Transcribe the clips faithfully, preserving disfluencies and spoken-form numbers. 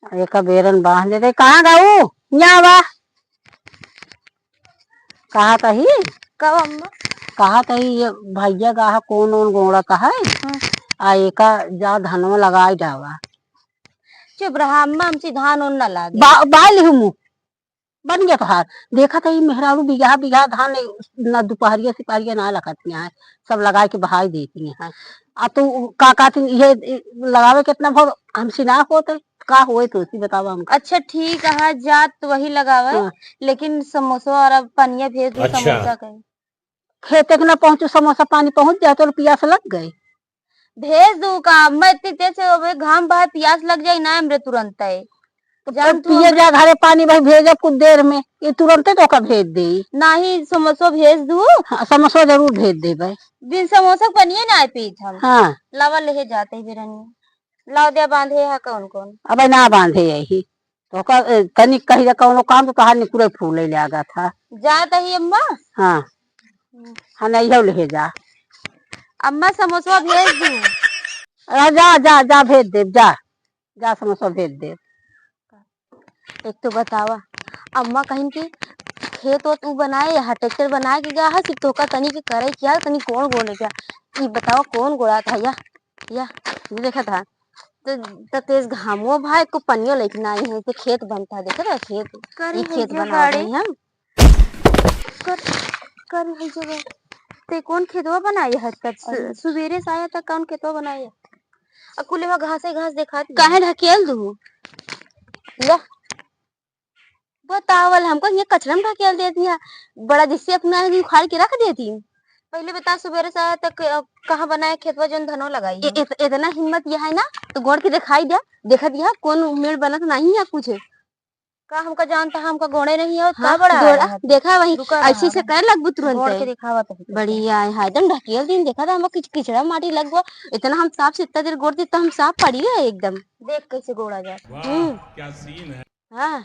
एका बेरन बांध देते। कहाँ गऊ? यहाँ बा। कहा तही? कब अम्मा? कहा तही ये भैया गा है, कौन ओन गोड़ा कहा है? हाँ। आ एका जा धनवा लगाई डावा। चुप रहा अम्मा, हमसे धान ओन ना लागे। बा-, बाई लिहू मुँह। बन गया तोहार। देखा तही मेहरारू बिगहा बिगहा धान न दुपहरिया सिपहरिया ना लगतिया है, सब लगाए के बहाई देती हैं। आ तू का कहती ये लगावे कितना भाव हमसे ना होते, का होए तो उसी बतावा हमका। अच्छा ठीक है, जा तो वही लगावे, हाँ। लेकिन समोसा और अब पनिया भेज दो, अच्छा। समोसा कहीं। खेते के ना पहुँचू, समोसा पानी पहुँच जाए तो पियास लग गई। भेज दू का? मैं इतनी तेज से अबे घाम बहा, पियास लग जाई ना हमरे तुरंत है। तो जान तू पिए हमरे जा घरे पानी भाई भेजब कुछ देर में, ये तुरंते तो का भेज दे। नाही समोसा भेज दू। हाँ, समोसा जरूर भेज दे भाई। बिन समोसा के पनिये ना पीत हम। हाँ। लावा लेहे जाते ही बेरनिया। लाव दे बांधे है कौन कौन? अबे ना बांधे यही। तो ओकर, ए, तनिक कही जा कौनो काम तो तोहार निकुरे फूले लागा था। जा तही अम्मा। हाँ। हाँ, नहीं हो ले जा। अम्मा समोसा भेज दू। अरे जा, जा, जा भेज देब, जा। जा समोसा भेज देब। एक तो बतावा, अम्मा कहिन कि खेत ओत उ बनाए, यहाँ ट्रैक्टर बनाए के गा है, सिर्फ तोका तनी के करे क्या, तनी कौन गोड़े क्या? ई बतावा कौन गोड़ा था या? या, ये देखा था। तो, तो तेज घामो भाई, को पनियो लेके ना आई है, तो खेत बनता, देखा था खेत, करी ये है खेत जो बना गाड़ी। रहे हैं हम। कर, करी है जो गाड़ी। ते कौन खेतवा बनाए है तब सु-, अरे। सुबेरे से आया था, कौन खेतवा बनाए है? आ कुल एमा घासे घास देखात बा। काहे ढकेल दू? लो। बतावल हमको ये कचरा में ढकेल देती है। बड़ा जिससे अपना है उखाड़ के रख देती। पहले बता सुबेरे से आया तक, अ, कहाँ बनाए खेतवा जौन धनो लगाई ए-, है? इत-, इतना हिम्मत यह है ना तो गोड़ के दिखाई दे, देखत यह कौन मेड़ बनत नहीं है कुछ। का हमका जानता है, हमका गोड़े नहीं है, का हाँ, बड़ा गोड़ा, आया है? देखा वही, रुका ऐसे रहा से है। कर लगबू तुरंत गोड़ है। के दिखावा तो है। बढ़िया है, हाय, एकदम ढकेल दिन, देखा था, हमका किच-, किचड़ा माटी लग गो, इतना हम साफ से इतना देर गोड़ दी, तो हम साफ पड़ी रहे एकदम। देख कैसे गोड़ा जात। वाह, हम्म। क्या सीन है। हाँ,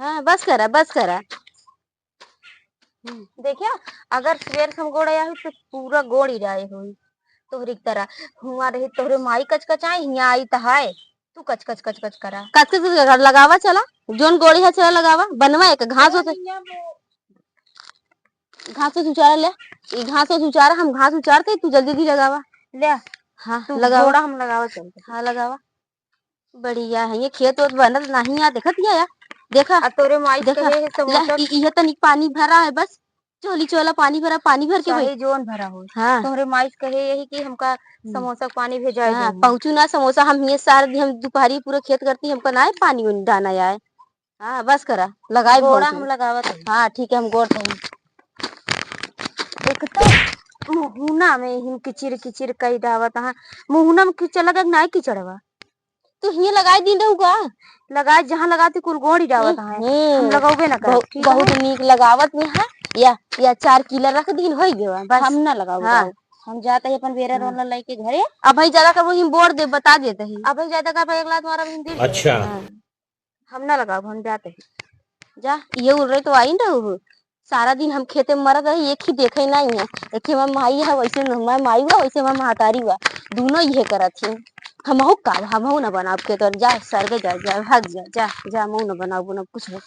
हाँ, बस करा, बस करा। हम्म। देखिया, अगर सुबेर से हम गोड़ आया हुई, तो पूरा गोड़ ही जाए हुई। तोहरी की तरह हुआ रही, तोहरे माई कचकचाई, हियाँ आई त हाय, तू कच, कच, कच, कच करा। कच, कच, कच कर, लगावा चला, जोन गोड़ी है चला लगावा, बनवा एक घास होते। घास होत उचारा ले, ई घास होत उचारा, हम घास उचारते, तू जल्दी जल्दी लगावा। ले, हाँ, तू लगावा। गोड़ा हम लगावा चलते। हाँ, लगावा। बढ़िया है, ये खेत ओत बनत नहीं है, देखत या, या, देखा। आ तोरे माई देखा, कहे है ले, समोसा। ई, इहे तनिक पानी भरा है बस, चोली चोला पानी भरा, पानी भर के चाहे भाई। जोन भरा हो। हाँ। तोहरे माई कहे यही कि हमका हम्म। समोसा के पानी भेजाए हाँ, दे। पहुँचू ना समोसा, हम ये सारा दिन, हम दोपहरी पूरा खेत करती, हमका ना है पानी उन डाना आए। हाँ, बस करा, लगाई गोड़ा भौंकू। हम लगावत हई। हाँ, ठीक है, हम गोड़ धई। एक तो मुहुना में हिम किचिर किचिर कई डावत हाँ। मुहुना में कीचड़ लगे कि नाई कीचड़वा? तू हियाँ लगाई दिन रहू का? लगाई, जहाँ लगाती कुल गोड़ी डावत हाँ। हम्म। हम लगौबे ना करब, बहु-, ठीक है? बहुत नीक लगावत में है। या, या चार किलो रख दिन होई गवा, बस। हम ना लगाऊ हाँ। हम जात ही अपन बेरा हाँ। रोला लेके घरे। अब भाई ज्यादा करबो, हिम बोर दे, बता देत ही। अब भाई ज्यादा करबो, एक लात मारब, हिम दे देब। अच्छा। हाँ। हम ना लगाब, हम जात ही। जा, ये उड़ रही तो आई ना हो। सारा दिन हम खेते में मरत रही, एक ही देखे नहीं है। एक ही हमार माई है, वैसे हमार माई हुआ, वैसे हमार महतारी हुआ। दोनों ये करत ही। हमहू का, हमहू ना बनाब खेत और जा, सरगे जा, जा, भाग जा, जा, जा, हमहू ना बनाब, बनाब कुछ ना।